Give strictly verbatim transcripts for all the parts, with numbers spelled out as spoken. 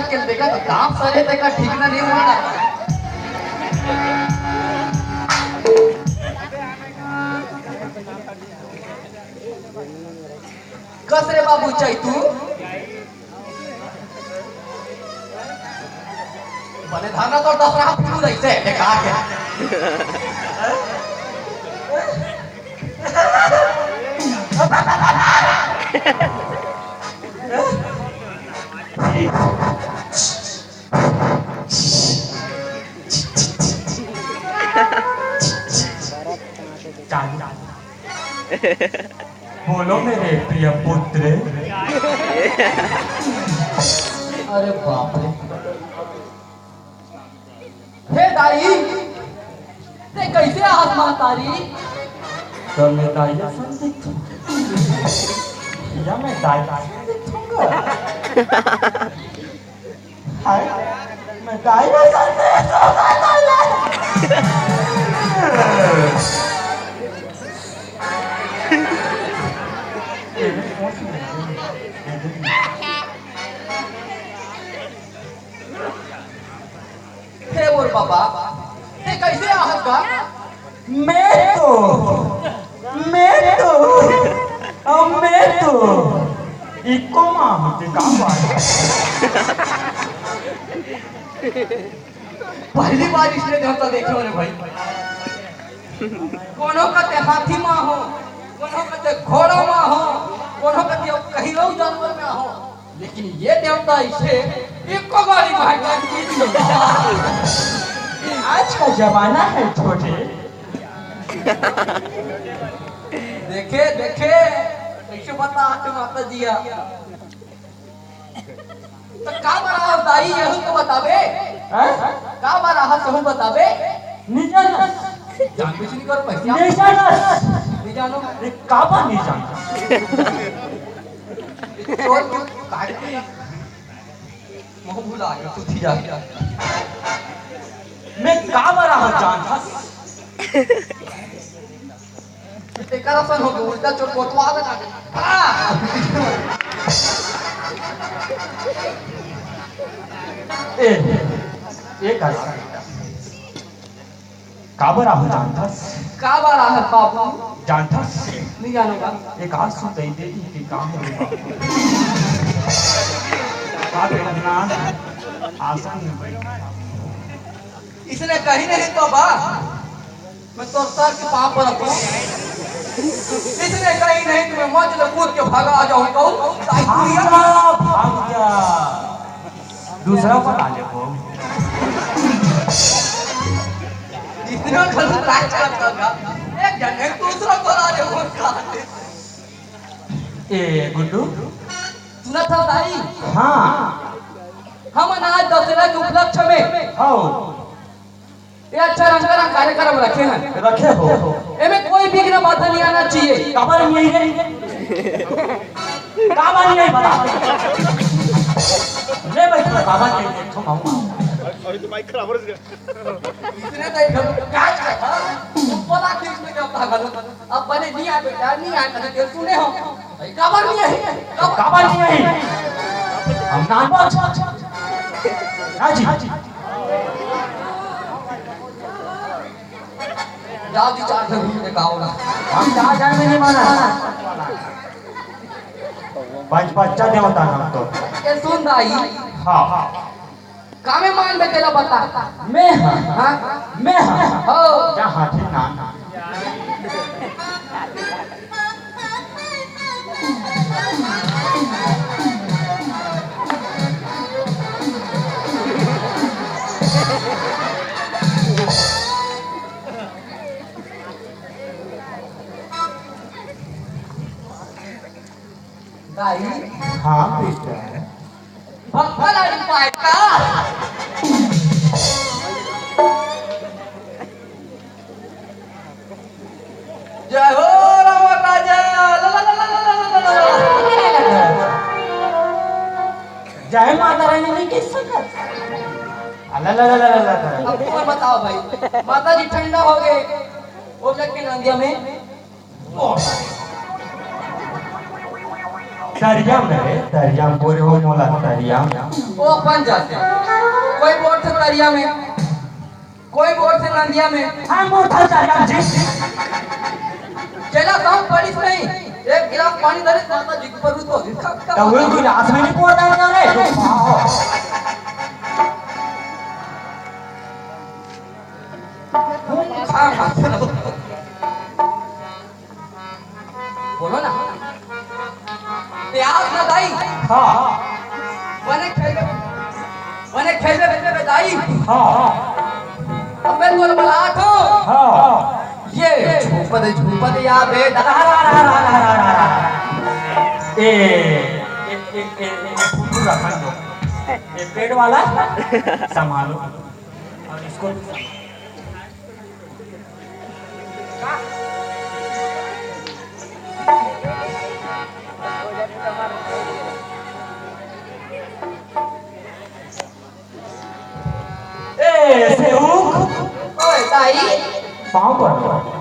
के देखा तो दांत सरे तेका ठीक ना नहीं होता। कस रे बाबू चाही तू। बने धाना तो दस रहा फिर रही से बेकार है। चालू। बोलो मेरे प्रिय पुत्र। अरे बाप रे। हे दाई, ते कैसे आहस महतारी? तो मैं दाई असन दिखूं। या मैं दाई असन दिखूंगा। हाय, मैं दाई असन दिखूंगा। हे मोर बाबा, ते कैसे आहस गा? मैं तो, मैं तो, अब मैं तो इको माँ होते काम बात। पहली बार इसने घर तो देखे हो रे भाई। कोनो कते हाथी माँ हो, कोनो कते घोड़ा माँ हो, कोनो कते कहीं और जानवर में हो, लेकिन ये देवता इसे एको बारी भागा नहीं। आज का जमाना है छोटे। देखे, देखे, कैसे बता आते माता जी आप। तो का बड़ा हो दाई, यहू तो बताबे। हैं? का बड़ा हो, सहू बताबे। निजानस। जान कुछ नहीं करो, पैसे आप निजानस। नहीं जानो। ये का बा निजानस? चोर क्यों? काट के। मुंह भुला गया, तू थी जा। मैं का बड़ा हो जानथस? तेकर असन हो गए, उल्टा चोर कोतवाल ना दे। आ! ए, ए का? काबर आहो जानथस? काबर आहो बाबू? जानथस? नहीं जानूंगा। एक आध सुन दे दे कि काम हो बाबू। का बेटा ना आसन में बैठ। इसने कहीं नहीं तो बा। मैं तोर सर के पाँव पर रखूं। इसने कहीं नहीं तो मैं मंच में कूद के भागा आ जाऊं कहूं। भाग जा, भाग जा। दूसरा बना ले वो। इतना गलत राज चलता था। एक जन है, दूसरा बना ले वो। ए गुड्डू। सुना था भाई? हाँ। हमन आज दशहरा के उपलक्ष्य में हाँ। ये अच्छा रंग का कार्यक्रम रखे हैं। रखे हो। एमे कोई विघ्न बाधा नहीं आना चाहिए। काबर नहीं आई रे? काबर नहीं आई बता। ले भाई, तू काबर नहीं आई? तो कहूँ। अभी तो माइक खराब हो रहा है। इसने तो एक क्या कहा? बोला कि इसमें क्या भागा लो? अब बने नहीं आए बेटा, नहीं आए, कभी देर सुने हो। भाई, काबर नहीं आई? काबर नहीं आई? हम नाम बोल। हाँ जी। जाओ जी, चार जन घूम के आओ ना। हम चार जन में नहीं माना। पांच बच्चा देवता नाम तो। ये सुन दाई। हाँ। कामे मान में तेला बता। मैं हाँ। हाँ? मैं हाँ। हो। जा हाथी नाम। दाई। हाँ बेटा। भक्कल अड़ी पाए का। जय हो राम राजा। ला, ला, ला, ला। जय माता रानी नहीं कह सकत। अला, ला, ला, ला, ला, ला। अब तुम बताओ भाई, माता जी ठंडा हो गए, वो जग के नंदिया में। तरिया में रे, तरिया में बोले हो मोला, तरिया में। ओ अपन जाते। कोई बोलथे तरिया में, कोई बोलथे नदिया में। हम बोलथन तरिया में जी। चला तो हम पढ़िस नहीं, एक गिलास पानी धरे, माता जी के ऊपर उस तो जिसका तो वो गिलास में नहीं पड़ता है रे। हाँ, हाँ। बोलो ना। प्यास ना दाई। हाँ। बने खेलबे, बने खेलबे, खेलबे दाई। हाँ। अब मैं तोर बलात हूँ। हाँ। ये झूपत, झूपत या बे दा- ए, ए, ए, ए, ए, फुफू रखन दो। ये पेट वाला संभालो। और इसको भी संभालो। ए, सेवक। ओए, दाई। पाँव पर।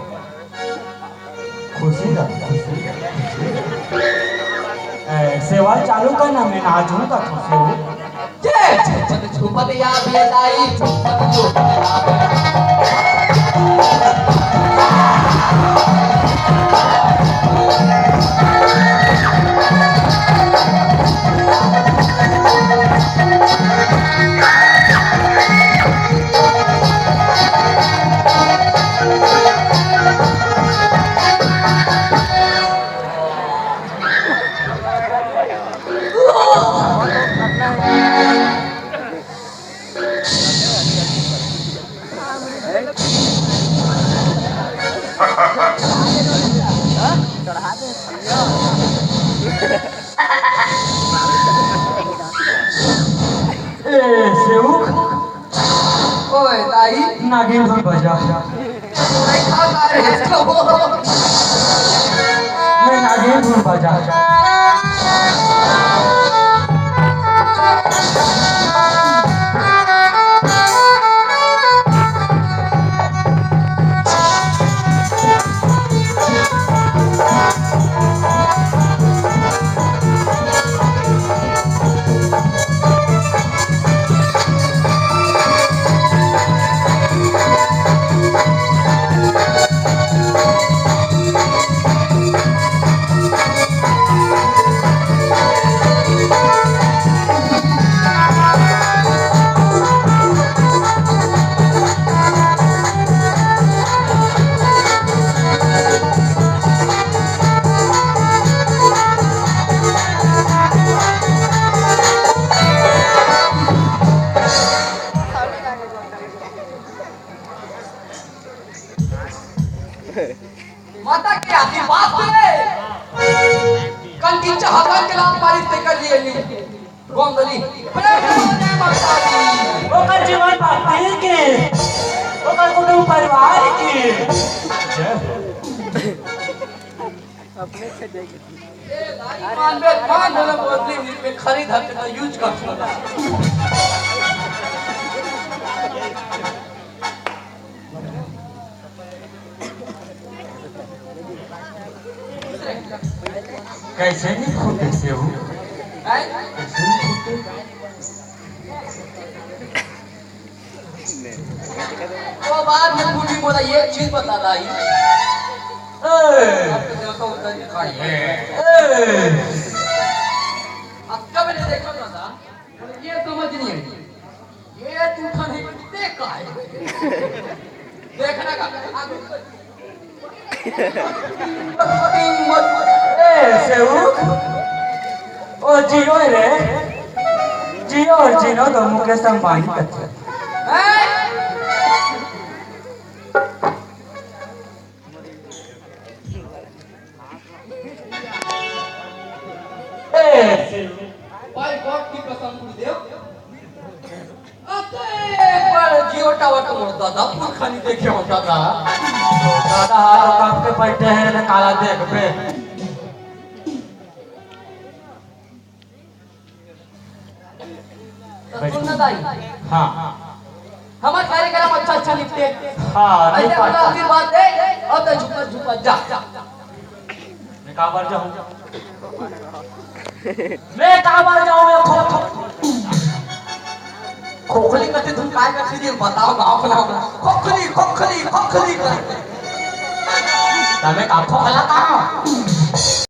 खुशी रह, खुशी रह, खुशी रह। ए, सेवा चालू कर ना, मैं नाचूं का खुशी हूँ। ये छुपत छुपत या बे दाई, छुपत छुपत या बे। ए, सेवक। ओए, दाई। नागिन धुन बजा। मैं नागिन धुन बजा। माता के आशीर्वाद से कंचन चौहान के लात मारी, तेकर लिए नी गोंदली। प्रेम से बोल जय माता दी। ओकर जीवन भक्ति के, ओकर कुटुंब परिवार के। जय हो। ए, दाई, मान बे, मान बे, बोतली में खरीद हर के यूज कर सकता। कैसे नहीं फूटे से हो? हैं? कैसे नहीं फूटे? वो बाद में बूढ़ी बोला, "ये चीज बता दाई।" ए! अब तो देखो उधर ही खाई है। ए! अब कब ने देखो दादा? ये समझ नहीं आई। ये तू खाने को दे का है? देखना का, आगे ए, सेवक, ओ जियो रे, जियो और जिनो तो मुकेश अंबानी कथे। ए, सेवक। भाई, बाप की कसम, गुरुदेव। अते एक बार Jio Tower तो मोर दादा पुरखा नहीं देखे हो दादा। दादा हाथ काम के बैठे हैं ना काला देख पे। तो सुन ना दाई। हाँ। हमार कार्यक्रम अच्छा अच्छा निपटे। हाँ, ऐसे निपटा। हमरा आशीर्वाद दे और तो झुका झुका जा। मैं काबर जाऊं? मैं काबर जाऊं? मैं खो-, खो-, खोखली कथे, तुम काय कथे जी, बताओ, गाँव के नाम। खोखली, खोखली, खोखली कर। त मैं का खोखला का?